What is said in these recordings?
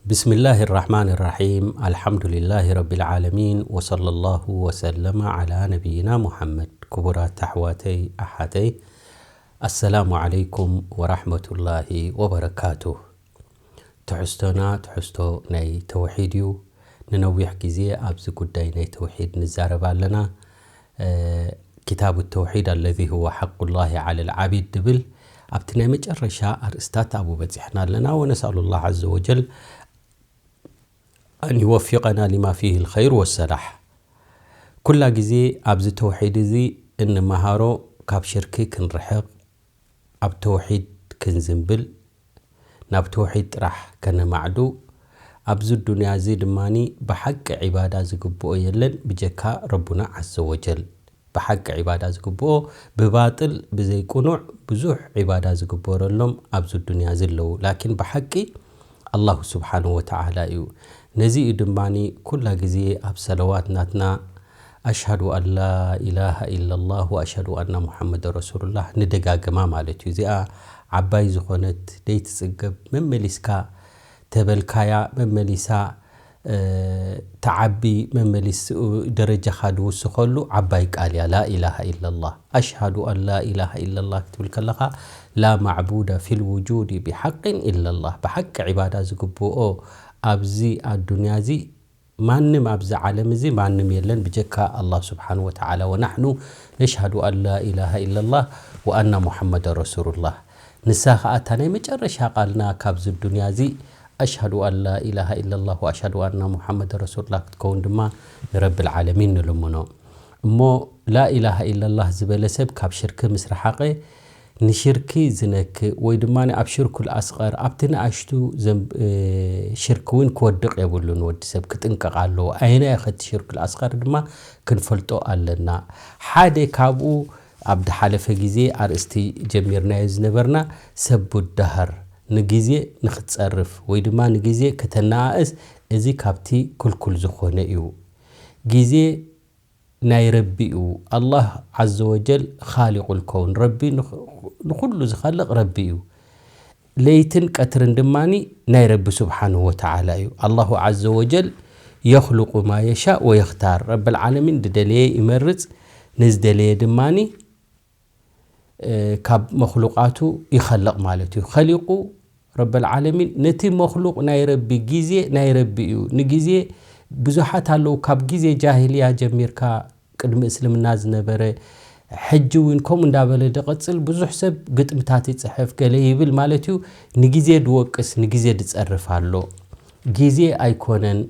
بسم الله الرحمن الرحيم. الحمد لله رب العالمين، وصلى الله وسلم على نبينا محمد. ክቡራት ኣሕዋተይ ኣሓተይ፣ ኣሰላሙ ዓለይኩም ወራሕመቱላሂ ወበረካቱ። ትሕዝቶና ትሕዝቶ ናይ ተውሒድ እዩ። ንነዊሕ ግዜ ኣብዚ ጉዳይ ናይ ተውሒድ ንዛረብ ኣለና። ኪታቡ ተውሒድ ኣለዚ ሁወ ሓቁላሂ ዓለል ዓቢድ ድብል ኣብቲ ናይ መጨረሻ ኣርእስታት ኣብኡ በፂሕና ኣለና። ወነስኣሉላህ ዓዘ ወጀል ኣን ይወፊቀና ሊማ ፊህ ልኸይር ወሰላሕ። ኩላ ግዜ ኣብዚ ተውሒድ እዚ እንመሃሮ ካብ ሽርኪ ክንርሕቕ፣ ኣብ ተውሒድ ክንዝንብል፣ ናብ ተውሒድ ጥራሕ ከነማዕዱ፣ ኣብዚ ዱንያ እዚ ድማኒ ብሓቂ ዒባዳ ዝግብኦ የለን ብጀካ ረቡና ዓዘ ወጀል። ብሓቂ ዒባዳ ዝግብኦ፣ ብባጥል ብዘይቁኑዕ ብዙሕ ዒባዳ ዝግበረሎም ኣብዚ ዱንያ እዚ ኣለዉ። ላኪን ብሓቂ ኣላሁ ስብሓነሁ ወተዓላ እዩ። ነዚ እዩ ድማኒ ኩላ ግዜ ኣብ ሰለዋት ናትና ኣሽሃዱ ኣን ላ ኢላሃ ኢላላህ ወኣሽሃዱ ኣና ሙሓመድ ረሱሉላህ ንደጋግማ ማለት እዩ። እዚኣ ዓባይ ዝኾነት ደይትጽገብ መመሊስካ ተበልካያ መመሊሳ፣ እ፣ ተዓቢ መመሊስ ደረጃኻ ዝውስኸሉ ዓባይ ቃል እያ ላ ኢላሃ ኢላላህ። ኣሽሃዱ ኣን ላ ኢላሃ ኢላላህ ክትብል ከለኻ ላ ማዕቡደ ፊል ውጁድ ብሓቅን ኢላላህ። ብሓቂ ዒባዳ ዝግብኦ ኣብዚ ኣዱንያ እዚ ማንም ኣብዚ ዓለም እዚ ማንም የለን ብጀካ ኣላህ ስብሓን ወተዓላ። ወናሕኑ ነሽሃዱ ኣን ላ ኢላሃ ኢላላህ ወኣና ሙሐመድ ረሱሉላህ። ንሳ ኸኣ እታ ናይ መጨረሻ ቃልና ካብዚ ዱንያ እዚ ኣሽሃዱ ኣን ላ ኢላሃ ኢላላህ ወኣሽሃዱ ኣና ሙሐመድ ረሱሉላህ ክትከውን ድማ ንረብል ዓለሚን ንልምኖ። እሞ ላ ኢላሃ ኢላላህ ዝበለ ሰብ ካብ ሽርኪ ምስ ረሓቐ፣ ንሽርኪ ዝነክእ ወይ ድማ ኣብ ሽርኩል ኣስቐር፣ ኣብቲ ንኣሽቱ ዘንብ-፣ እ፣ ሽርኪ እውን ክወድቕ የብሉን። ወዲ ሰብ ክጥንቀቕ ኣለዎ። ኣየናይ ኸቲ ሽርኩል ኣስቐር ድማ ክንፈልጦ ኣለና። ሓደ ካብኡ ኣብ ዝሓለፈ ግዜ ኣርእስቲ ጀሚርናዮ ዝነበርና ሰቡ ዳህር፣ ንግዜ ንኽትጸርፍ ወይ ድማ ንግዜ ከተነኣእስ፣ እዚ ካብቲ ክልኩል ዝኾነ እዩ። ግዜ ናይ ረቢ እዩ። ኣላህ ዓዘ ወጀል ኻሊቁል ከውን፣ ረቢ ንኽ-፣ ንኹሉ ዝኸልቕ ረቢ እዩ። ለይትን ቀትርን ድማኒ ናይ ረቢ ስብሓንሁ ወተዓላ እዩ። ኣላሁ ዓዘ ወጀል የኽልቁ ማ የሻእ ወየኽታር። ረብል ዓለሚን ዝደለየ ይመርጽ፣ ንዝደለየ ድማኒ፣ እ፣ ካብ መኽሉቃቱ ይኸልቕ ማለት እዩ። ኸሊቁ ረብል ዓለሚን ነቲ መኽሉቅ ናይ ረቢ ግዜ ናይ ረቢ እዩ። ንግዜ ብዙሓት ኣለዉ፣ ካብ ግዜ ጃሂልያ ጀሚርካ ቅድሚ እስልምና ዝነበረ፣ ሕጂ እውን ከምኡ እንዳበለ ዝቐጽል ብዙሕ ሰብ ግጥምታት ይጽሕፍ፣ ገለ ይብል ማለት እዩ። ንግዜ ድወቅስ፣ ንግዜ ድጸርፍ ኣሎ። ግዜ ኣይኮነን።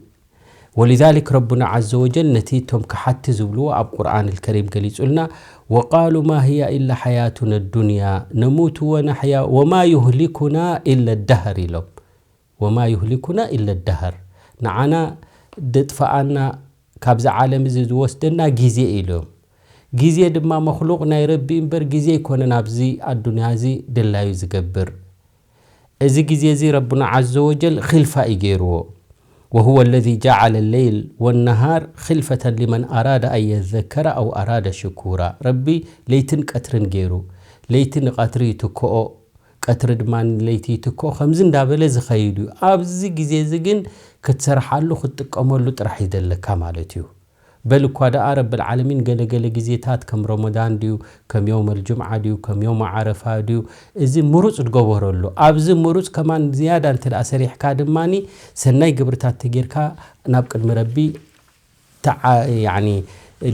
ወሊዛሊክ ረቡና ዓዘ ወጀል ነቲ እቶም ከሓቲ ዝብልዎ ኣብ ቁርኣን ልከሪም ገሊጹልና፣ ወቃሉ ማ ህያ ኢላ ሓያቱና ዱንያ ነሙቱ ወናሕያ ወማ ዩህሊኩና ኢለ ዳህር ኢሎም። ወማ ዩህሊኩና ኢለ ዳህር፣ ንዓና ደጥፍኣና ካብዚ ዓለም እዚ ዝወስደና ግዜ ኢሎም። ግዜ ድማ መኽሉቕ ናይ ረቢ እምበር ግዜ ኣይኮነን ኣብዚ ኣዱንያ እዚ ድላዩ ዝገብር። እዚ ግዜ እዚ ረቡና ዓዘ ወጀል ኺልፋ እዩ ገይርዎ። ወሁወ ለዚ ጀዓለ ለይል ወነሃር ኺልፈተን ሊመን ኣራደ ኣን የዘከረ ኣው ኣራደ ሽኩራ። ረቢ ለይትን ቀትርን ገይሩ። ለይቲ ንቐትሪ ይትክኦ፣ ቀትሪ ድማ ንለይቲ ይትክኦ፣ ከምዚ እንዳበለ ዝኸይድ እዩ። ኣብዚ ግዜ እዚ ግን ክትሰርሓሉ ክትጥቀመሉ ጥራሕ እዩ ዘለካ ማለት እዩ። በል እኳ ደኣ ረብል ዓለሚን ገለገለ ግዜታት ከም ረመዳን ድዩ፣ ከም የውመል ጁምዓ ድዩ፣ ከም የውመ ዓረፋ ድዩ፣ እዚ ምሩጽ ዝገበረሉ። ኣብዚ ምሩጽ ከማን ዝያዳ እንተ ደኣ ሰሪሕካ ድማኒ ሰናይ ግብርታት ተጌርካ ናብ ቅድሚ ረቢ ተዓ-፣ ያኒ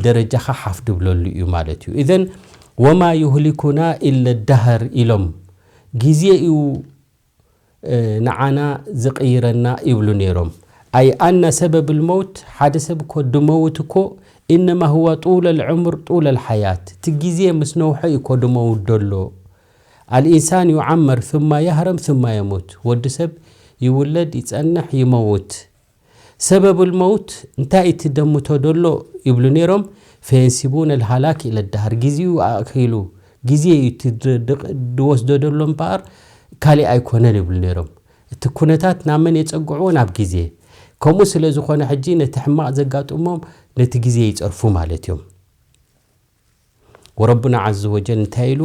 ደረጃኻ ሓፍ ድብለሉ እዩ ማለት እዩ። ኢዘን ወማ ዩህሊኩና ኢለ ዳህር ኢሎም፣ ግዜ እዩ እ፣ ንዓና ዝቕይረና ይብሉ ነይሮም። ኣይ ኣነ ሰበብ ልመውት፣ ሓደ ሰብ እኮ ድመውት እኮ፣ ኢነማ ሁወ ጡለ ልዕምር ጡለ ልሓያት፣ እቲ ግዜ ምስ ነውሐ እዩ እኮ ድመውት ደሎ። ኣልኢንሳን ዩዓመር ثم የህረም ثم የሙት፣ ወዲ ሰብ ይውለድ፣ ይጸንሕ፣ ይመውት። ሰበብ ልመውት እንታይ እቲ ደምቶ ደሎ ይብሉ ነይሮም። ፈየንሲቡን ልሃላክ ኢለ ዳህር፣ ግዜኡ ኣእኪሉ፣ ግዜ እዩ እቲ ድ-፣ ድ-፣ ድወስዶ ደሎ እምበኣር ካሊእ ኣይኮነን ይብሉ ነይሮም። እቲ ኩነታት ናብ መን የጸግዕዎ? ናብ ግዜ። ከምኡ ስለ ዝኾነ ሕጂ ነቲ ሕማቕ ዘጋጥሞም ነቲ ግዜ ይጸርፉ ማለት እዮም። ወረቡና ዓዘ ወጀል እንታይ ኢሉ?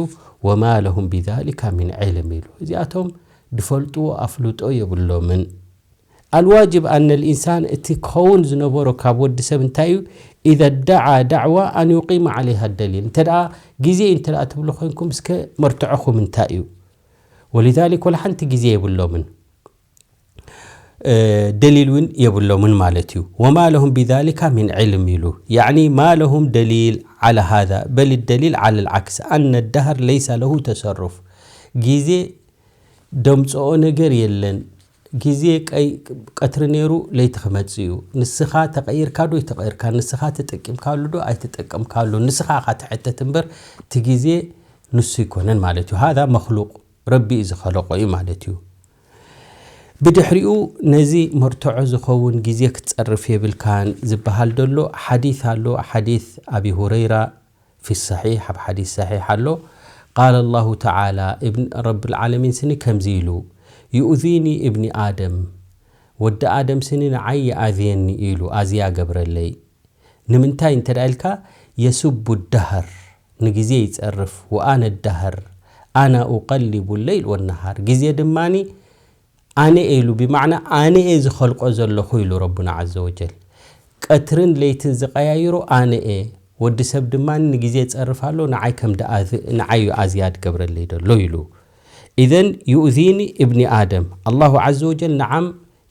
ወማ ለሁም ቢዛሊካ ሚን ዕልም ኢሉ። እዚኣቶም ድፈልጥዎ ኣፍልጦ የብሎምን። ኣልዋጅብ ኣነ ልኢንሳን፣ እቲ ክኸውን ዝነበሮ ካብ ወዲ ሰብ እንታይ እዩ? ኢዘ ደዓ ዳዕዋ ኣን ዩቂመ ዓለይሃ ደሊል። እንተ ደኣ ግዜ እዩ እንተ ደኣ ትብሉ ኮይንኩም፣ እስከ መርትዖኹም እንታይ እዩ? ወሊዛሊክ ወላ ሓንቲ ግዜ የብሎምን፣ እ፣ ደሊል እውን የብሎምን ማለት እዩ። ወማ ለሁም ቢዛሊካ ሚን ዕልም ኢሉ፣ ያዕኒ ማ ለሁም ደሊል ዓላ ሃዛ፣ በል ደሊል ዓላ ልዓክስ ኣነ ዳህር ለይሳ ለሁ ተሰሩፍ። ግዜ ደምፅኦ ነገር የለን። ግዜ ቀይ-፣ ቀትሪ ነይሩ ለይቲ ክመጽእ እዩ። ንስኻ ተቐይርካ ዶ ኣይተቐይርካ፣ ንስኻ ተጠቂምካሉ ዶ ኣይተጠቀምካሉ፣ ንስኻ ኢኻ ትሕተት እምበር፣ እቲ ግዜ ንሱ ኣይኮነን ማለት እዩ። ሃዛ መኽሉቕ፣ ረቢ እዩ ዝኸለቆ እዩ ማለት እዩ። ብድሕሪኡ ነዚ መርትዖ ዝኸውን ግዜ ክትጸርፍ የብልካን ዝበሃል ዘሎ ሓዲስ ኣሎ። ሓዲስ ኣቢ ሁረይራ ፊ ሰሒሕ፣ ኣብ ሓዲስ ሰሒሕ ኣሎ። ቃለ ላሁ ተዓላ፣ እብን-፣ ረብል ዓለሚን ስኒ ከምዚ ኢሉ፣ ዩእዚኒ እብኒ ኣደም፣ ወዲ ኣደም ስኒ ንዓይ ይኣዝየኒ ኢሉ፣ ኣዝያ ገብረለይ። ንምንታይ እንተ ደኣ ኢልካ፣ የስቡ ዳህር፣ ንግዜ ይጸርፍ፣ ወኣነ ዳህር፣ ኣና ኡቀሊቡ ለይል ወነሃር፣ ግዜ ድማኒ ኣነ እየ ኢሉ፣ ብማዕና ኣነ እየ ዝኸልቆ ዘለኹ ኢሉ ረቡና ዓዘ ወጀል። ቀትርን ለይትን ዝቐያይሮ ኣነ እየ። ወዲ ሰብ ድማ ንግዜ ይጸርፍ ኣሎ፣ ንዓይ ከም ደኣ-፣ ንዓይ እዩ ኣዝያ ድገብረለይ ደሎ ኢሉ። ኢዘን ዩእዚኒ እብኒ ኣደም፣ ኣላሁ ዓዘ ወጀል ነዓም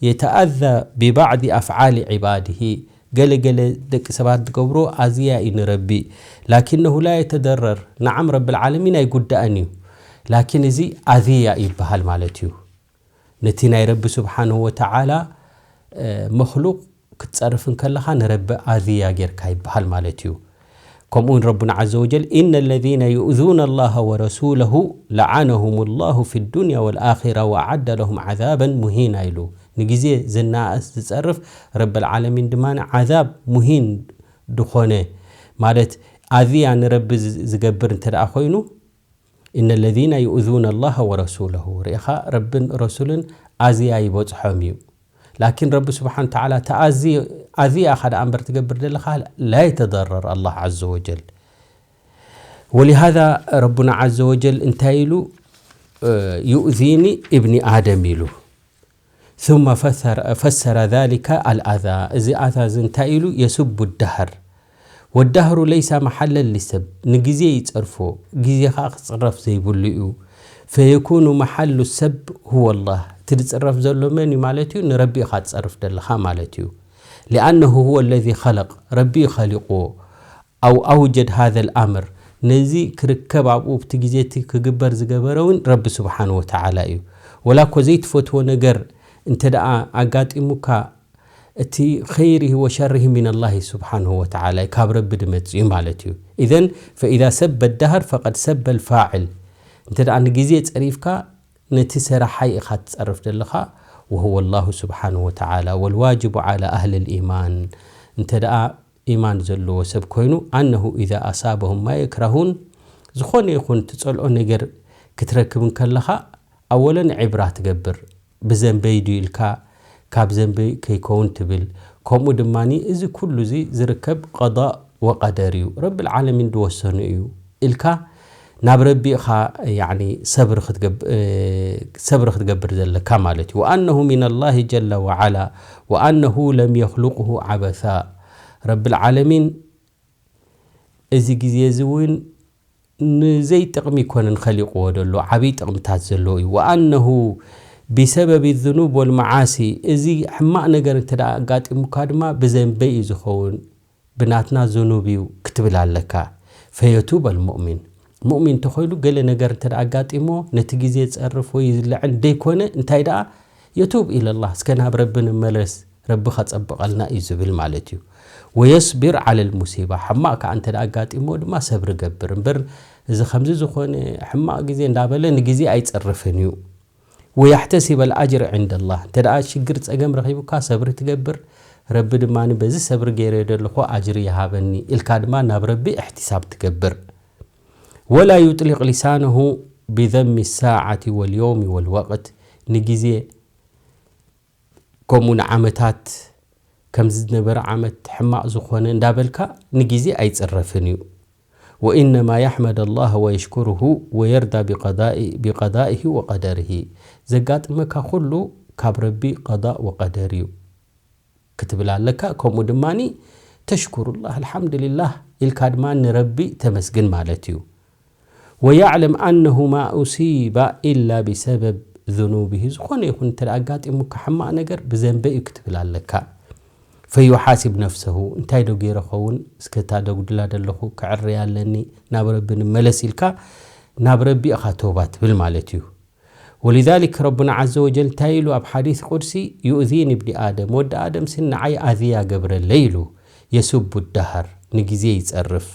የተኣዛ ብባዕዲ ኣፍዓሊ ዒባድሂ፣ ገለ ገለ ደቂ ሰባት ዝገብሮ ኣዝያ እዩ ንረቢ። ላኪነሁ ላ የተደረር፣ ነዓም ረብል ዓለሚን ኣይጉዳእን እዩ። ላኪን እዚ ኣዝያ ይበሃል ማለት እዩ። ነቲ ናይ ረቢ ስብሓንሁ ወተዓላ፣ እ፣ መኽሉቕ ክትጸርፍ እንከለኻ ንረቢ ኣዝያ ጌርካ ይበሃል ማለት እዩ። ከምኡ እውን ረቡና ዓዘ ወጀል፣ "ኢነ ለዚነ ዩእዙነ ኣላሃ ወረሱለሁ ለዓነሁም ላሁ ፊ ዱንያ ወልኣኺራ ወኣዓደ ለሁም ዓዛበን ሙሂና" ኢሉ። ንግዜ ዝነኣእስ ዝጸርፍ ረብል ዓለሚን ድማ ዓዛብ ሙሂን ድኾነ፣ ማለት ኣዝያ ንረቢ ዝ-፣ ዝገብር እንተ ደኣ ኮይኑ፣ "ኢነ ለዚነ ዩእዙነ ኣላሃ ወረሱለሁ" ርኢኻ፣ ረብን ረሱልን ኣዝያ ይበጽሖም እዩ። ላኪን ረቢ ስብሓን ተዓላ ተኣዚ-፣ ኣዝያ ኢኻ ደኣ እምበር ትገብር ዘለኻ፣ ላ የተደረር ኣላህ ዓዘ ወጀል። ወሊሃዛ ረቡና ዓዘ ወጀል እንታይ ኢሉ? እ፣ ዩእዚኒ እብኒ ኣደም ኢሉ። ثم ፈሰረ፣ ፈሰረ ذلك الأذى። እዚ ኣዛ እዚ እንታይ ኢሉ? የስቡ ዳህር። ወዳህሩ ለይሳ መሓለን ሊሰብ፣ ንግዜ ይጸርፎ፣ ግዜ ኸኣ ክጽረፍ ዘይብሉ እዩ። ፈየኩኑ መሓሉ ሰብ ሁወ ላህ። እቲ ዝጽረፍ ዘሎ መን እዩ ማለት እዩ? ንረቢ ኢኻ ትጸርፍ ዘለኻ ማለት እዩ። ሊኣነሁ ሁወ ለዚ ኸለቕ፣ ረቢ እዩ ኸሊቕዎ። ኣው ኣውጀድ ሃዘል ኣምር፣ ነዚ ክርከብ ኣብኡ ኣብቲ ግዜ እቲ ክግበር ዝገበረ እውን ረቢ ስብሓን ወተዓላ እዩ። ወላ እኮ ዘይትፈትዎ ነገር እንተ ደኣ ኣጋጢሙካ፣ እቲ ኸይሪሂ ወሸሪሂ ሚነላሂ ስብሓንሁ ወተዓላ እዩ፣ ካብ ረቢ ድመጽእ እዩ ማለት እዩ። ኢዘን ፈኢዛ ሰበ ዳህር ፈቀድ ሰበ ልፋዕል። እንተ ደኣ ንግዜ ጸሪፍካ፣ ነቲ ሰራሓይ ኢኻ ትጸርፍ ዘለኻ፣ ወሁወ ላሁ ስብሓንሁ ወተዓላ። ወልዋጅቡ ዓላ ኣህሊ ልኢማን፣ እንተ ደኣ ኢማን ዘለዎ ሰብ ኮይኑ፣ ኣነሁ ኢዛ ኣሳበሁም ማ የክረሁን፣ ዝኾነ ይኹን ትጸልኦ ነገር ክትረክብ እንከለኻ፣ ኣወለን ዕብራ ትገብር፣ ብዘንበይ ድዩ ኢልካ፣ ካብ ዘንበይ ከይከውን ትብል። ከምኡ ድማ እዚ ኩሉ እዚ ዝርከብ ቀዳእ ወቀደር እዩ፣ ረብል ዓለሚን ዝወሰኑ እዩ ኢልካ ናብ ረቢ ኢኻ፣ ያዕኒ፣ ሰብሪ ክትገብ-፣ እ፣ ሰብሪ ክትገብር ዘለካ ማለት እዩ። ወኣነሁ ሚነላሂ ጀለ ወዓላ ወኣነሁ ለም የኽሉቅሁ ዓበሳ። ረብል ዓለሚን እዚ ግዜ እዚ እውን ንዘይጥቕሚ ኣይኮነን ኸሊቕዎ ዘሎ፣ ዓብዪ ጥቕምታት ዘለዎ እዩ። ወኣነሁ ብሰበቢ ዝኑብ ወልመዓሲ፣ እዚ ሕማቕ ነገር እንተ ደኣ ኣጋጢሙካ ድማ ብዘንበይ እዩ ዝኸውን፣ ብናትና ዝኑብ እዩ ክትብል ኣለካ። ፈየቱብ ኣልሙእሚን፣ ሙእሚን እንተኾይኑ ገለ ነገር እንተ ደኣ ኣጋጢሞ፣ ነቲ ግዜ ዝጸርፍ ወይ ዝልዕን ደይኮነ፣ እንታይ ደኣ፣ የቱብ ኢለላህ፣ እስከ ናብ ረቢ ንመለስ፣ ረቢ ኸጸብቐልና እዩ ዝብል ማለት እዩ። ወየስቢር ዓለል ሙሲባ፣ ሕማቕ ከኣ እንተ ደኣ ኣጋጢሞ ድማ ሰብሪ ገብር። እምበር እዚ ኸምዚ ዝኾነ ሕማቕ ግዜ እንዳበለ ንግዜ ኣይጸርፍን እዩ። ወየሕተሲብ ኣልኣጅር ዕንደላህ፣ እንተ ደኣ ሽግር ጸገም ረኺቡካ ሰብሪ ትገብር፣ ረቢ ድማ በዚ ሰብሪ ገይረ ዘለኹ ኣጅሪ ይሃበኒ ኢልካ ድማ ናብ ረቢ እሕትሳብ ትገብር። ወላ ዩጥሊቕ ሊሳነሁ ብዘሚ ሳዓቲ ወልየውሚ ወልወቅት፣ ንግዜ ከምኡ ንዓመታት ከምዚ ዝነበረ ዓመት ሕማቕ ዝኾነ እንዳበልካ ንግዜ ኣይጽረፍን እዩ። ወኢነማ የሕመድ ኣላህ ወየሽኩርሁ ወየርዳ ቢቀዳኢ-፣ ቢቀዳኢሂ ወቀደርሂ። ዘጋጥመካ ኩሉ ካብ ረቢ ቀዳእ ወቀደር እዩ ክትብል ኣለካ። ከምኡ ድማ ተሽኩሩላህ፣ ኣልሓምዱሊላህ ኢልካ ድማ ንረቢ ተመስግን ማለት እዩ። ወያዕለም ኣነሁ ማ ኡሲባ ኢላ ብሰበብ ذኑብሂ፣ ዝኾነ ይኹን እንተ ኣጋጢሙካ ሕማቕ ነገር ብዘንበ እዩ ክትብል ኣለካ። ፈዩሓሲብ ነፍሰሁ፣ እንታይ ዶ ገይረ ኸውን? እስከ እታ ደጉድላ ደለኹ ክዕርያ ኣለኒ፣ ናብ ረቢ ንመለስ ኢልካ ናብ ረቢ ኢኻ ተውባ ትብል ማለት እዩ። ወሊዛሊክ ረቡና ዓዘ ወጀል እንታይ ኢሉ ኣብ ሓዲስ ቁድሲ? ዩእዚኒ ብኒ ኣደም፣ ወዲ ኣደም ስን ንዓይ ኣዝያ ገብረለይ ኢሉ። የሱቡ ዳሃር፣ ንግዜ ይጸርፍ።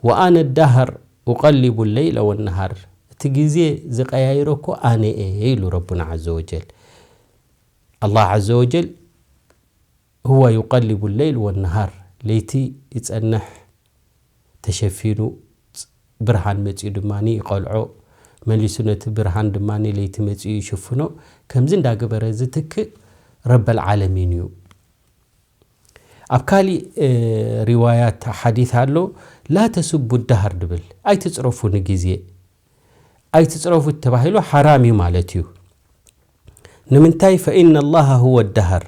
ወኣነ ዳሃር ኡቀሊቡ ለይለ ወነሃር፣ እቲ ግዜ ዝቀያይሮ እኮ ኣነ እየ ኢሉ ረቡና ዓዘ ወጀል። ኣላህ ዓዘ ወጀል ሁወ ዩቀሊቡ ለይል ወነሃር፣ ለይቲ ይጸንሕ ተሸፊኑ፣ ብርሃን መጺኡ ድማ ይቐልዖ፣ መሊሱ ነቲ ብርሃን ድማ ለይቲ መጺኡ ይሽፍኖ። ከምዚ እንዳገበረ ዝትክእ ረበል ዓለሚን እዩ። ኣብ ካሊእ እ፣ ሪዋያት ሓዲት ኣሎ፣ ላ ተስቡ ዳሃር ድብል፣ ኣይትጽረፉ ንግዜ፣ ኣይትጽረፉ ተባሂሉ ሓራም እዩ ማለት እዩ። ንምንታይ? ፈኢነ ላሃ ሁወ ዳሃር፣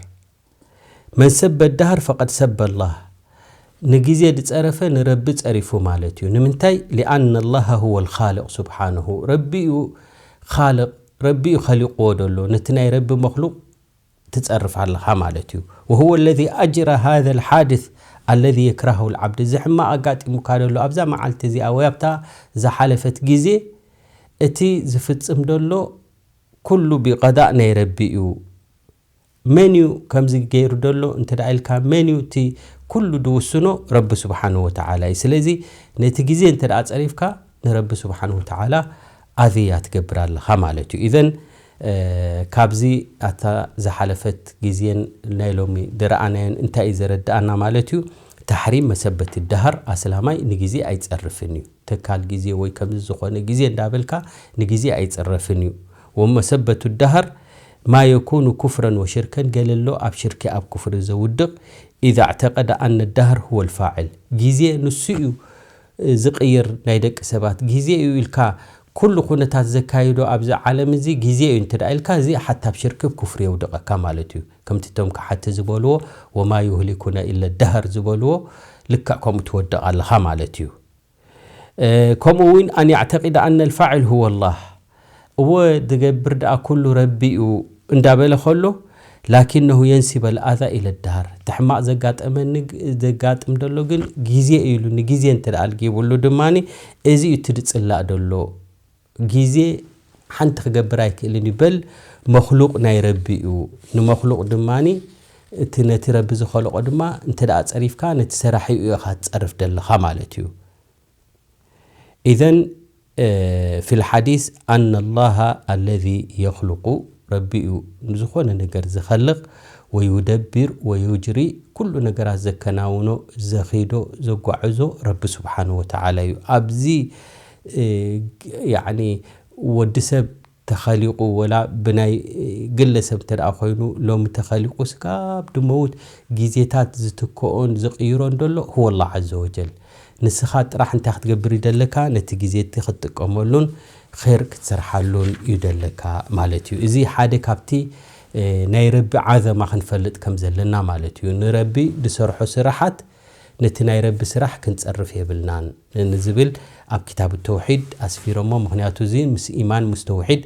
መን ሰበ ዳሃር ፈቀድ ሰበ ላህ፣ ንግዜ ዝጸረፈ ንረቢ ጸሪፉ ማለት እዩ። ንምንታይ? ሊኣነ ላሃ ሁወ ልኻልቅ ስብሓንሁ፣ ረቢ እዩ ኻልቅ፣ ረቢ እዩ ኸሊቅዎ ደሎ፣ ነቲ ናይ ረቢ መክሉቅ ትጸርፍ ኣለኻ ማለት እዩ። ወሁወ ለዚ ኣጅራ ሃዘ ልሓድስ ኣለዚ የክራሁ ልዓብድ፣ እዚ ሕማቕ ኣጋጢሙካ ደሎ ኣብዛ መዓልቲ እዚኣ ወይ ኣብታ ዝሓለፈት ግዜ፣ እቲ ዝፍጽም ደሎ ኩሉ ብቐዳእ ናይ ረቢ እዩ። መን እዩ ከምዚ ገይሩ ደሎ እንተ ደኣ ኢልካ፣ መን እዩ እቲ ኩሉ ድውስኖ? ረቢ ስብሓንሁ ወተዓላ እዩ። ስለዚ ነቲ ግዜ እንተ ደኣ ጸሪፍካ ንረቢ ስብሓንሁ ወተዓላ ኣዝያ ትገብር ኣለኻ ማለት እዩ። ኢዘን እ፣ ካብዚ ኣታ ዝሓለፈት ግዜን ናይ ሎሚ ድረኣናዮን እንታይ እዩ ዘረድኣና ማለት እዩ? ታሕሪም መሰበት ዳሃር፣ ኣስላማይ ንግዜ ኣይጸርፍን እዩ። ተካል ግዜ ወይ ከምዚ ዝኾነ ግዜ እንዳበልካ ንግዜ ኣይጽረፍን እዩ። ወመሰበቱ ዳሃር ማ የኩኑ ኩፍረን ወሽርከን፣ ገለ ኣሎ ኣብ ሽርኪ ኣብ ኩፍሪ ዘውድቕ፣ ኢዛ ኣዕተቀደ ኣነ ዳሃር ሁወ ልፋዕል፣ ግዜ ንሱ እዩ ዝቕይር ናይ ደቂ ሰባት ግዜ እዩ ኢልካ ኩሉ ኩነታት ዘካይዶ ኣብዚ ዓለም እዚ ግዜ እዩ እንተ ደኣ ኢልካ፣ እዚ ሓታ ኣብ ሽርክ ኩፍሪ የውድቐካ ማለት እዩ። ከምቲ እቶም ከሓቲ ዝበልዎ፣ "ወማ ዩህሊኩና ኢለ ደህር" ዝበልዎ፣ ልክዕ ከምኡ ትወድቕ ኣለኻ ማለት እዩ። እ፣ ከምኡ እውን፣ "ኣን ያዕተቂደ ኣነ ልፋዕል ሁወ ላህ"፣ እወ፣ ዝገብር ደኣ ኩሉ ረቢ እዩ እንዳበለ ከሎ፣ "ላኪነሁ የንሲበ ልኣዛ ኢለ ደሃር"፣ እቲ ሕማቕ ዘጋጠመኒ ግ-፣ ዘጋጥም ደሎ ግን ግዜ እዩ ኢሉ፣ ንግዜ እንተ ደኣ ኣልጊብሉ ድማኒ፣ እዚ እዩ እቲ ዝጽላእ ደሎ። ግዜ ሓንቲ ክገብር ኣይክእልን እዩ። በል መኽሉቕ ናይ ረቢ እዩ። ንመኽሉቕ ድማኒ፣ እቲ ነቲ ረቢ ዝኸለቖ ድማ እንተ ደኣ ጸሪፍካ፣ ነቲ ሰራሒኡ ኢኻ ትጸርፍ ደለኻ ማለት እዩ። ኢዘን፣ እ፣ ፊል ሓዲስ ኣነ ላሃ ኣለዚ የኽልቁ፣ ረቢ እዩ ንዝኾነ ነገር ዝኸልቕ፣ ወዩደብር ወዩጅሪ፣ ኩሉ ነገራት ዘከናውኖ፣ ዘኺዶ፣ ዘጓዕዞ ረቢ ስብሓንሁ ወተዓላ እዩ። ኣብዚ፣ እ፣ ያዕኒ ወዲ ሰብ ተኸሊቑ ወላ ብናይ ግለሰብ እንተ ደኣ ኮይኑ ሎሚ ተኸሊቑ ስጋብ ድመውት ግዜታት ዝትክኦን ዝቕይሮን ደሎ ሁወ ኣላህ ዓዘ ወጀል። ንስኻ ጥራሕ እንታይ ክትገብር እዩ ደለካ? ነቲ ግዜ እቲ ክትጥቀመሉን ኼር ክትሰርሓሉን እዩ ደለካ ማለት እዩ። እዚ ሓደ ካብቲ፣ እ፣ ናይ ረቢ ዓዘማ ክንፈልጥ ከም ዘለና ማለት እዩ። ንረቢ ዝሰርሖ ስራሓት ነቲ ናይ ረቢ ስራሕ ክንጸርፍ የብልናን ንዝብል ኣብ ክታብ ተውሒድ ኣስፊሮሞ። ምኽንያቱ እዚ ምስ ኢማን ምስ ተውሒድ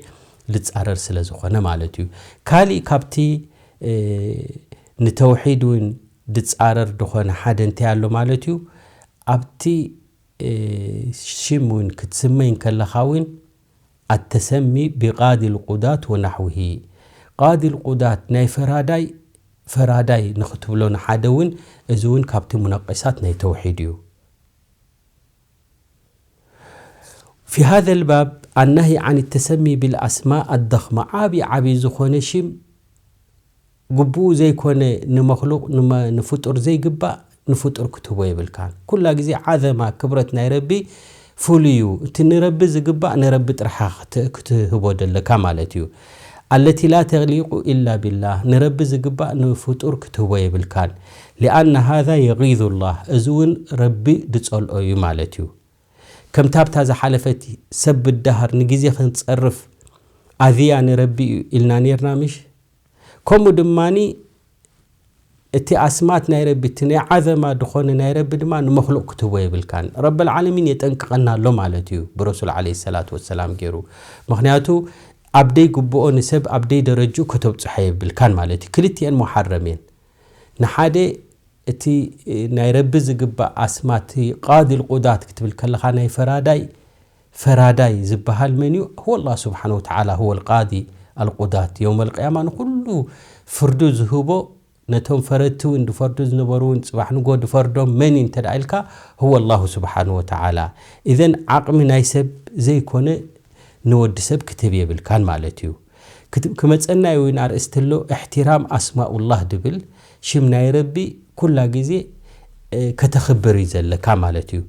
ልጻረር ስለ ዝኾነ ማለት እዩ። ካሊእ ካብቲ፣ እ፣ ንተውሒድ እውን ድጻረር ድኾነ ሓደ እንታይ ኣሎ ማለት እዩ? ኣብቲ፣ እ፣ ሽም እውን ክትስመይ እንከለኻ እውን ኣተሰሚ ብቃዲ ልቁዳት ወናሕዊሂ። ቃዲ ልቁዳት ናይ ፈራዳይ፣ ፈራዳይ ንኽትብሎ ንሓደ እውን፣ እዚ እውን ካብቲ ሙነቂሳት ናይ ተውሒድ እዩ። ፊ ሃዘ ልባብ ኣናሂ ዓን ተሰሚ ብልኣስማእ ኣደኽማ፣ ዓብዪ ዓብዪ ዝኾነ ሽም ግቡኡ ዘይኮነ ንመኽሉቕ፣ ንመ-፣ ንፍጡር ዘይግባእ ንፍጡር ክትህቦ የብልካን። ኩላ ግዜ ዓዘማ፣ ክብረት ናይ ረቢ ፍሉይ እዩ። እቲ ንረቢ ዝግባእ ንረቢ ጥራሕ ክት-፣ ክትህቦ ደለካ ማለት እዩ። ኣለቲ ላ ተሊቁ ኢላ ቢላህ፣ ንረቢ ዝግባእ ንፍጡር ክትህቦ የብልካን። ሊኣነ ሃዛ የጊዙ ላህ፣ እዚ እውን ረቢ ድጸልኦ እዩ ማለት እዩ። ከምታ ኣብታ ዝሓለፈት ሰብ ብዳሃር ንግዜ ክንጸርፍ ኣዝያ ንረቢ እዩ ኢልና ኔርና ምሽ? ከምኡ ድማኒ እቲ ኣስማት ናይ ረቢ፣ እቲ ናይ ዓዘማ ድኾነ ናይ ረቢ ድማ ንመኽሉቕ ክትህቦ የብልካን። ረበል ዓለሚን የጠንቅቐና ኣሎ ማለት እዩ ብረሱል ዓለይሂ ሰላቱ ወሰላም ገይሩ። ምኽንያቱ ኣብ ደይ ግብኦ ንሰብ ኣብ ደይ ደረጅኡ ከተብጽሖ የብልካን ማለት እዩ። ክልቲኤን ሙሓረም እየን። ንሓደ እቲ ናይ ረቢ ዝግባእ ኣስማት ቃዲ ልቁዳት ክትብል ከለኻ ናይ ፈራዳይ ፈራዳይ ዝበሃል መን እዩ? هو الله سبحانه وتعالى هو القاضي القضاة። የውመል ቅያማ ንኹሉ ፍርዱ ዝህቦ፣ ነቶም ፈረድቲ እውን ድፈርዱ ዝነበሩ እውን ጽባሕ ንጎ ድፈርዶም መን እዩ እንተ ደኣ ኢልካ፣ هو الله سبحانه وتعالى። ኢዘን ዓቕሚ ናይ ሰብ ዘይኮነ ንወዲ ሰብ ክትህብ የብልካን ማለት እዩ። ክት-፣ ክመጸና እውን ኣርእስቲ ኣሎ፣ እሕትራም ኣስማኡላህ ድብል ሽም ናይ ረቢ ኩላ ግዜ፣ እ፣ ከተኽብር እዩ ዘለካ ማለት እዩ።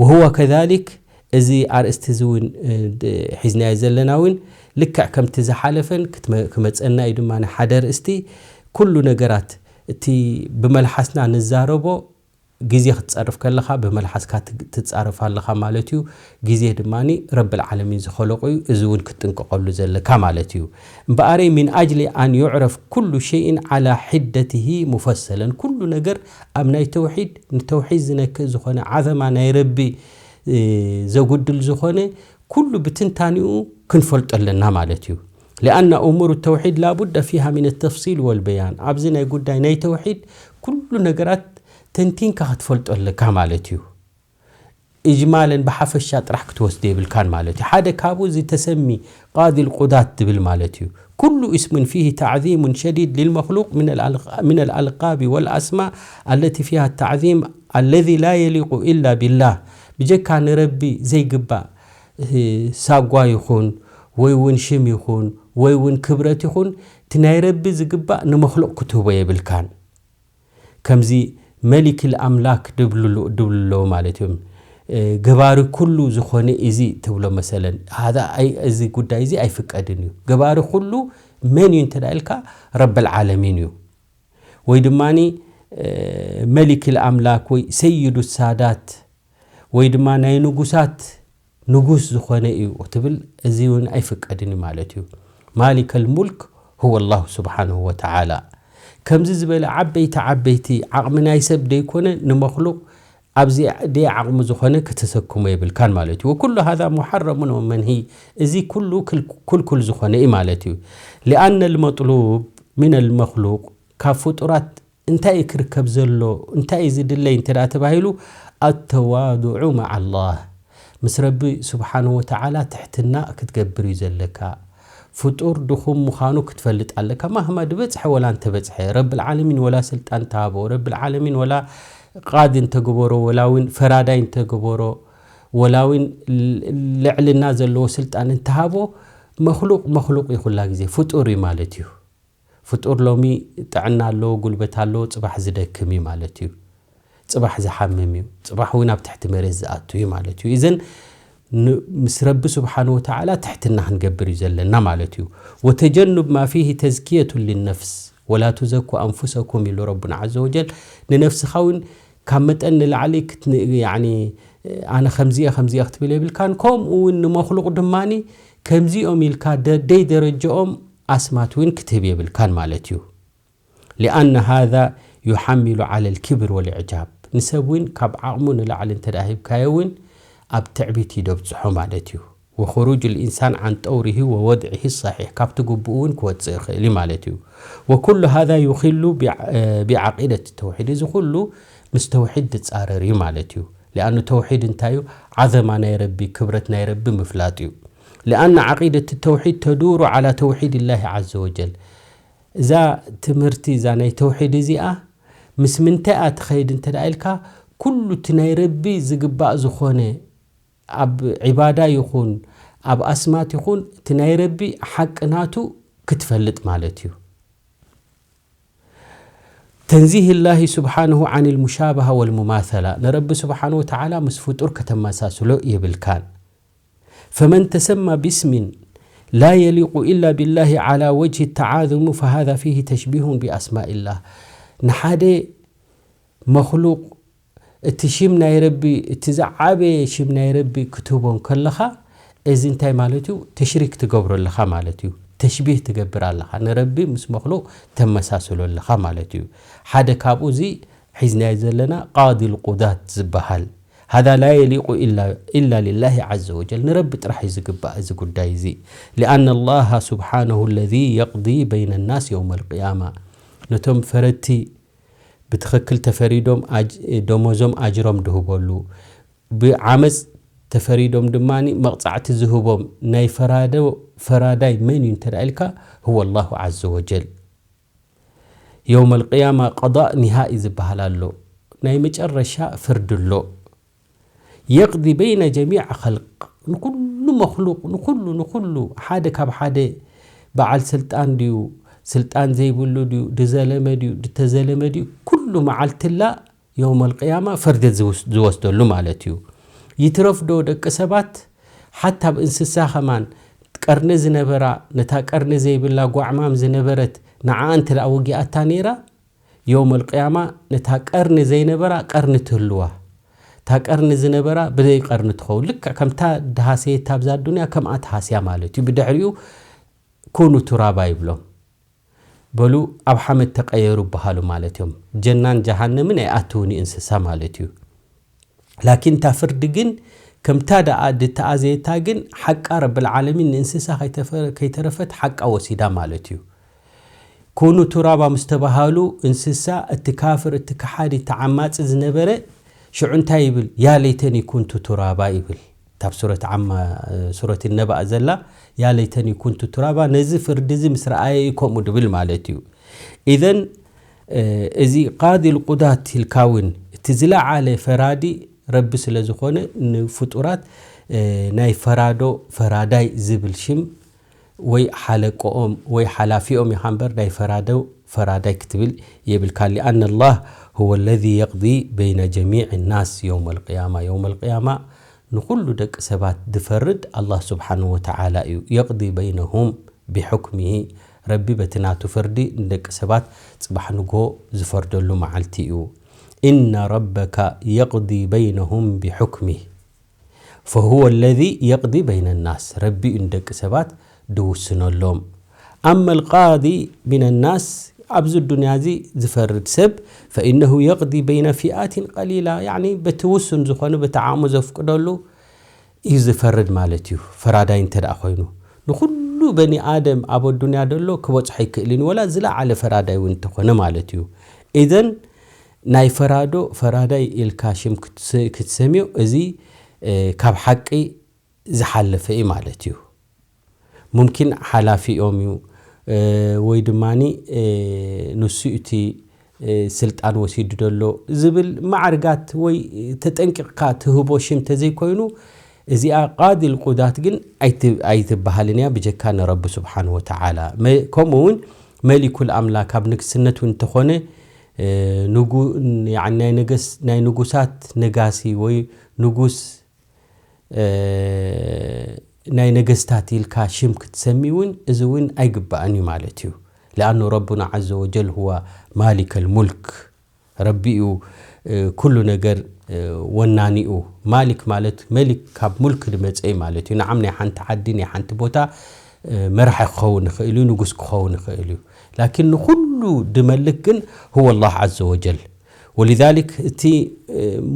وهو كذلك እዚ ኣርእስቲ እዚ እውን፣ እ፣ ድ-፣ ሒዝናዮ ዘለና እውን ልክዕ ከምቲ ዝሓለፈን ክትመ-፣ ክመጸና እዩ ድማ ንሓደ ኣርእስቲ። ኩሉ ነገራት እቲ ብመልሓስና ንዛረቦ ግዜ ክትጸርፍ ከለኻ ብመልሓስካ ት-፣ ትጻረፍ ኣለኻ ማለት እዩ። ግዜ ድማኒ ረብል ዓለሚን ዝኸለቆ እዩ። እዚ እውን ክትጥንቀቐሉ ዘለካ ማለት እዩ። እምበኣረይ من أجل أن يعرف كل شيء على حدته مفصلا ኩሉ ነገር ኣብ ናይ ተውሒድ፣ ንተውሒድ ዝነክእ ዝኾነ ዓዘማ ናይ ረቢ፣ እ፣ ዘጉድል ዝኾነ ኩሉ ብትንታኒኡ ክንፈልጦ ኣለና ማለት እዩ። لأن أمور التوحيد لا بد فيها من التفصيل والبيان ኣብዚ ናይ ጉዳይ ናይ ተውሒድ ኩሉ ነገራት ተንቲንካ ክትፈልጦ ኣለካ ማለት እዩ። ኢጅማለን ብሓፈሻ ጥራሕ ክትወስዶ የብልካን ማለት እዩ። ሓደ ካብኡ እዚ ተሰሚ ቃዲ ልቁዳት ትብል ማለት እዩ። ኩሉ እስምን ፊህ ተዕዚሙን ሸዲድ ሊልመክሉቅ ምን ኣልኣልቃቢ ወልኣስማ ኣለቲ ፊሃ ተዕዚም ኣለዚ ላ የሊቁ ኢላ ቢላህ። ብጀካ ንረቢ ዘይግባእ፣ እ፣ ሳጓ ይኹን ወይ እውን ሽም ይኹን ወይ እውን ክብረት ይኹን፣ እቲ ናይ ረቢ ዝግባእ ንመክሉቅ ክትህቦ የብልካን። ከምዚ መሊክ ልኣምላክ ድብሉ፣ ድብሉ ኣለዉ ማለት እዮም። እ፣ ገባሪ ኩሉ ዝኾነ እዚ ትብሎ መሰለን። ሃዛ ኣይ-፣ እዚ ጉዳይ እዚ ኣይፍቀድን እዩ። ገባሪ ኩሉ መን እዩ እንተ ደኣ ኢልካ፣ ረበል ዓለሚን እዩ። ወይ ድማኒ፣ እ፣ መሊክ ልኣምላክ ወይ ሰይዱ ሳዳት ወይ ድማ ናይ ንጉሳት ንጉስ ዝኾነ እዩ ክትብል፣ እዚ እውን ኣይፍቀድን እዩ ማለት እዩ። ማሊከል ሙልክ ሁወ ላሁ ስብሓንሁ ወተዓላ። ከምዚ ዝበለ ዓበይቲ ዓበይቲ ዓቕሚ ናይ ሰብ ደይኮነ ንመኽሉቕ ኣብዚ ደይ ዓቕሙ ዝኾነ ከተሰክሞ የብልካን ማለት እዩ። ወኩሉ ሃዛ ሙሓረሙን ወመንሂ፣ እዚ ኩሉ ክል-፣ ኩልኩል ዝኾነ እዩ ማለት እዩ። ሊኣነ ልመጥሉብ ሚን ልመኽሉቅ፣ ካብ ፍጡራት እንታይ እዩ ክርከብ ዘሎ፣ እንታይ እዩ ዝድለይ እንተ ደኣ ተባሂሉ፣ ኣተዋዱዑ መዓ ኣላህ፣ ምስ ረቢ ስብሓንሁ ወተዓላ ትሕትና ክትገብር እዩ ዘለካ። ፍጡር ድኹም ምዃኑ ክትፈልጥ ኣለካ። ማህማ ድበጽሐ ወላ እንተበጽሐ፣ ረብል ዓለሚን ወላ ስልጣን እንተሃቦ፣ ረብል ዓለሚን ወላ ቃዲ እንተገበሮ፣ ወላ እውን ፈራዳይ እንተገበሮ፣ ወላ እውን ል-፣ ልዕልና ዘለዎ ስልጣን እንተሃቦ፣ መኽሉቕ መኽሉቕ እዩ፣ ኩላ ግዜ ፍጡር እዩ ማለት እዩ። ፍጡር ሎሚ ጥዕና ኣለዎ፣ ጉልበት ኣለዎ፣ ጽባሕ ዝደክም እዩ ማለት እዩ። ጽባሕ ዝሓምም እዩ። ጽባሕ እውን ኣብ ትሕቲ መሬት ዝኣቱ እዩ ማለት እዩ። እዘን ን-፣ ምስ ረቢ ስብሓን ወተዓላ ትሕትና ክንገብር እዩ ዘለና ማለት እዩ። ወተጀኑብ ማ ፊሂ ተዝኪየቱን ልነፍስ ወላ ቱዘኩ ኣንፉሰኩም ኢሉ ረቡና ዓዘ ወጀል። ንነፍስኻ እውን ካብ መጠን ንላዕሊ ክት-፣ ያዕኒ፣ ኣነ ከምዚ'የ ከምዚ'የ ክትብል የብልካን። ከምኡ እውን ንመኽሉቕ ድማኒ ከምዚኦም ኢልካ ደ-፣ ደይ ደረጃኦም ኣስማት እውን ክትህብ የብልካን ማለት እዩ። ሊኣነ ሃዛ ዩሓሚሉ ዓለ ልክብር ወልዕጃብ፣ ንሰብ እውን ካብ ዓቕሙ ንላዕሊ እንተ ደኣ ሂብካዮ እውን ኣብ ትዕቢት እዩ ደብጽሖ ማለት እዩ። ወኹሩጅ ልኢንሳን ዓን ጠውሪሂ ወወድዒሂ ሰሒሕ፣ ካብቲ ግቡኡ እውን ክወጽእ ይኽእል እዩ ማለት እዩ። ወኩሉ ሃዛ ዩኺሉ ቢዓ-፣ ቢዓቂደት ተውሒድ፣ እዚ ኩሉ ምስ ተውሒድ ዝጻረር እዩ ማለት እዩ። ሊኣኑ ተውሒድ እንታይ እዩ? ዓዘማ ናይ ረቢ፣ ክብረት ናይ ረቢ ምፍላጥ እዩ። ሊኣነ ዓቂደት ተውሒድ ተዱሩ ዓላ ተውሒድ ላሂ ዓዘ ወጀል። እዛ ትምህርቲ እዛ ናይ ተውሒድ እዚኣ ምስ ምንታይ እያ ትኸይድ እንተ ደኣ ኢልካ፣ ኩሉ እቲ ናይ ረቢ ዝግባእ ዝኾነ ኣብ ዒባዳ ይኹን ኣብ ኣስማት ይኹን እቲ ናይ ረቢ ሓቂ ናቱ ክትፈልጥ ማለት እዩ። ተንዚህ ላሂ ስብሓንሁ ዓን ልሙሻበሃ ወልሙማሰላ፣ ንረቢ ስብሓንሁ ወተዓላ ምስ ፍጡር ከተመሳስሎ የብልካን። ፈመን ተሰማ ብስምን ላ የሊቁ ኢላ ቢላሂ ዓላ ወጅሂ ተዓዙሙ ፈሃዛ ፊሂ ተሽቢሁን ቢኣስማኢላህ። ንሓደ መኽሉቕ እቲ ሽም ናይ ረቢ፣ እቲ ዝዓበየ ሽም ናይ ረቢ ክትህቦ እንከለኻ፣ እዚ እንታይ ማለት እዩ? ተሽሪክ ትገብሮ ኣለኻ ማለት እዩ። እቲ ተሽቢህ ትገብር ኣለኻ፣ ንረቢ ምስ መኽሉቕ ተመሳስሎ ኣለኻ ማለት እዩ። ሓደ ካብኡ እዚ ሒዝናዮ ዘለና ቃዲ ልቁዳት ዝበሃል፣ هذا لا يليق إلا إلا لله عز وجل، ንረቢ ጥራሕ እዩ ዝግባእ እዚ ጉዳይ እዚ። لأن الله سبحانه الذي يقضي بين الناس يوم القيامة፣ ነቶም ፈረድቲ ብትኽክል ተፈሪዶም ኣጅ- ደሞዞም ኣጅሮም ድህበሉ፣ ብዓመፅ ተፈሪዶም ድማ መቕፃዕቲ ዝህቦም ናይ ፈራዶ ፈራዳይ መን እዩ እንተ ኢልካ፣ هو الله عز وجل። የውመል ቅያማ ቀዳእ ኒሃኢ ዝበሃል ኣሎ፣ ናይ መጨረሻ ፍርዲ ኣሎ። የቅዲ በይነ ጀሚዕ ኸልቅ፣ ንኩሉ መክሉቅ፣ ንኩሉ ንኩሉ፣ ሓደ ካብ ሓደ፣ በዓል ስልጣን ድዩ፣ ስልጣን ዘይብሉ ድዩ፣ ድዘለመ ድዩ፣ ድተዘለመ ድዩ፣ ኩሉ መዓልትላ የውመል ቅያማ ፈርዲ ዝወስ- ዝወስደሉ ማለት እዩ። ይትረፍዶ ደቂ ሰባት፣ ሓታ ኣብ እንስሳ ከማን ቀርኒ ዝነበራ፣ ነታ ቀርኒ ዘይብላ ጓዕማም ዝነበረት፣ ንዓኣ እንተ ደኣ ወጊኣታ ነይራ፣ የውመል ቅያማ ነታ ቀርኒ ዘይነበራ ቀርኒ ትህልዋ፣ እታ ቀርኒ ዝነበራ ብዘይ ቀርኒ ትኸውን። ልክዕ ከምታ ድሃሰየት ኣብዛ ኣዱንያ ከምኣ ትሃስያ ማለት እዩ። ብድሕሪኡ ኩኑ ቱራባ ይብሎም። በሉ ኣብ ሓመድ ተቀየሩ በሃሉ ማለት እዮም። ጀናን ጀሃነምን ኣይኣትውን እዩ እንስሳ ማለት እዩ። ላኪን እታ ፍርዲ ግን ከምታ ደኣ ድተኣዘየታ ግን ሓቃ ረብል ዓለሚን ንእንስሳ ከይተፈ- ከይተረፈት ሓቃ ወሲዳ ማለት እዩ። ኩኑ ቱራባ ምስ ተባሃሉ እንስሳ እቲ ካፍር፣ እቲ ከሓዲ፣ እቲ ዓማጺ ዝነበረ ሽዑ እንታይ ይብል? ያ ለይተኒ ኩንቱ ቱራባ ይብል። እታ ኣብ ሱረት ዓማ፣ ሱረት ነባእ ዘላ ያ ለይተኒ ኩንቱ ቱራባ፣ ነዚ ፍርዲ እዚ ምስ ረኣየ እዩ ከምኡ ድብል ማለት እዩ። ኢዘን እዚ ቃዲ ልቁዳት ኢልካ እውን እቲ ዝለዓለ ፈራዲ ረቢ ስለ ዝኾነ ንፍጡራት ናይ ፈራዶ ፈራዳይ ዝብል ሽም ወይ ሓለቆኦም ወይ ሓላፊኦም ኢኻ እምበር ናይ ፈራዶ ፈራዳይ ክትብል የብልካ። لأن الله هو الذي يقضي بين جميع الناس يوم القيامة። የውመል ቅያማ ንኹሉ ደቂ ሰባት ዝፈርድ ኣላህ ስብሓንሁ ወተዓላ እዩ። የቅዲ በይነሁም ቢሑክሚሂ፣ ረቢ በቲ ናቱ ፍርዲ ንደቂ ሰባት ጽባሕ ንግሆ ዝፈርደሉ መዓልቲ እዩ። إن ربك يقضي بينهم بحكمه فهو الذي يقضي بين الناس። ረቢ እዩ ንደቂ ሰባት ድውስነሎም። أما القاضي من الناس፣ ኣብዚ ዱንያ እዚ ዝፈርድ ሰብ፣ فإنه يقضي بين فئات قليلة، ያዕኒ በቲ ውሱን ዝኾነ በቲ ዓቕሙ ዘፍቅደሉ እዩ ዝፈርድ ማለት እዩ። ፈራዳይ እንተ ደኣ ኮይኑ ንኹሉ በኒ ኣደም ኣብ ኣዱንያ ደሎ ክበጽሖ ኣይክእልን፣ ወላ ዝለዓለ ፈራዳይ እውን እንተኾነ ማለት እዩ። ኢዘን ናይ ፈራዶ ፈራዳይ ኢልካ ሽም ክትስ- ክትሰምዮ እዚ ካብ ሓቂ ዝሓለፈ እዩ ማለት እዩ። ሙምኪን ሓላፊኦም እዩ ወይ ድማ ንሱ እቲ ስልጣን ወሲዱ ዘሎ ዝብል ማዕርጋት ወይ ተጠንቂቕካ ትህቦ ሽም ተዘይኮይኑ፣ እዚኣ ቃዲ ልቁዳት ግን ኣይት- ኣይትበሃልን እያ ብጀካ ንረቢ ስብሓን ወተዓላ። መ- ከምኡ እውን መሊኩል ኣምላክ ኣብ ንግስነት እውን እንተኾነ ንጉ- ናይ ነገስ- ናይ ንጉሳት ነጋሲ ወይ ንጉስ ናይ ነገስታት ኢልካ ሽም ክትሰሚ እውን እዚ እውን ኣይግባእን እዩ ማለት እዩ። لأنه ربنا عز وجل هو مالك الملك። ረቢ እዩ ኩሉ ነገር ወናኒኡ። ማሊክ ማለት መሊክ ካብ ሙልክ ዝመፀ እዩ ማለት እዩ። ንዓም ናይ ሓንቲ ዓዲ ናይ ሓንቲ ቦታ መራሒ ክኸውን ይኽእል እዩ፣ ንጉስ ክኸውን ይኽእል እዩ። ላኪን ንኹሉ ድመልክ ግን هو الله عز وجل። ولذلك እቲ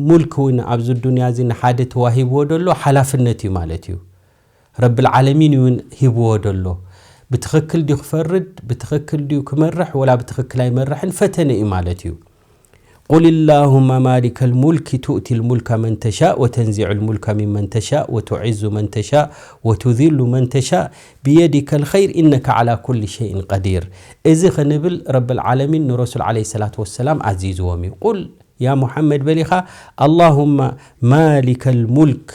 ሙልክ እውን ኣብዚ ዱንያ እዚ ንሓደ ተዋሂብዎ ደሎ ሓላፍነት እዩ ማለት እዩ። ረብል ዓለሚን እውን ሂብዎ ደሎ። ብትኽክል ድዩ ክፈርድ፣ ብትኽክል ድዩ ክመርሕ፣ ወላ ብትኽክል ኣይመርሕን ፈተነ እዩ ማለት እዩ። قل اللهم مالك الملك تؤتي الملك من تشاء وتنزع الملك ممن تشاء وتعز من تشاء وتذل من تشاء بيدك الخير إنك على كل شيء قدير። እዚ ክንብል ረብል ዓለሚን ንረሱል ዓለይሂ ሰላቱ ወሰላም ኣዚዝዎም እዩ። ቁል ያ ሙሓመድ በል ኢኻ፣ اللهم مالك الملك،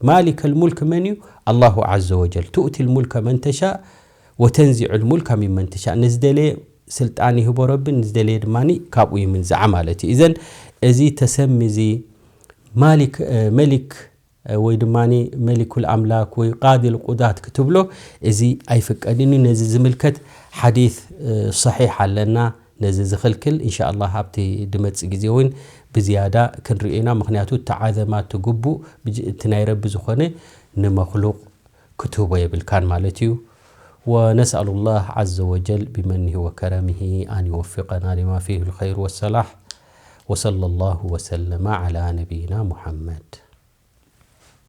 ማሊከል ሙልክ መን እዩ? ኣላሁ ዓዘ ወጀል። ትኡቲ ልሙልከ መን ተሻእ ወተንዚዑ ልሙልከ ሚመን ተሻእ። ንዝደለየ ስልጣን ይህቦ ረቢ፣ ንዝደለየ ድማ ካብኡ ይምንዝዓ ማለት እዩ። እዘን እዚ ተሰሚ እዚ ማሊክ፣ መሊክ ወይ ድማ መሊኩል ኣምላክ ወይ ቃዲ ልቁዳት ክትብሎ እዚ ኣይፍቀድን እዩ። ነዚ ዝምልከት ሓዲት ሰሒሕ ኣለና። ነዚ ዝኽልክል እንሻ ኣላህ ኣብቲ ድመጽእ ግዜ እውን ብዝያዳ ክንርእዮ ኢና። ምኽንያቱ እቲ ዓዘማ፣ እቲ ግቡእ፣ ብጅ-፣ እቲ ናይ ረቢ ዝኾነ ንመኽሉቕ ክትህቦ የብልካን ማለት እዩ። ونسأل الله عز وجل بمنه وكرمه أن يوفقنا لما فيه الخير والصلاح. وصلى الله وسلم على نبينا محمد.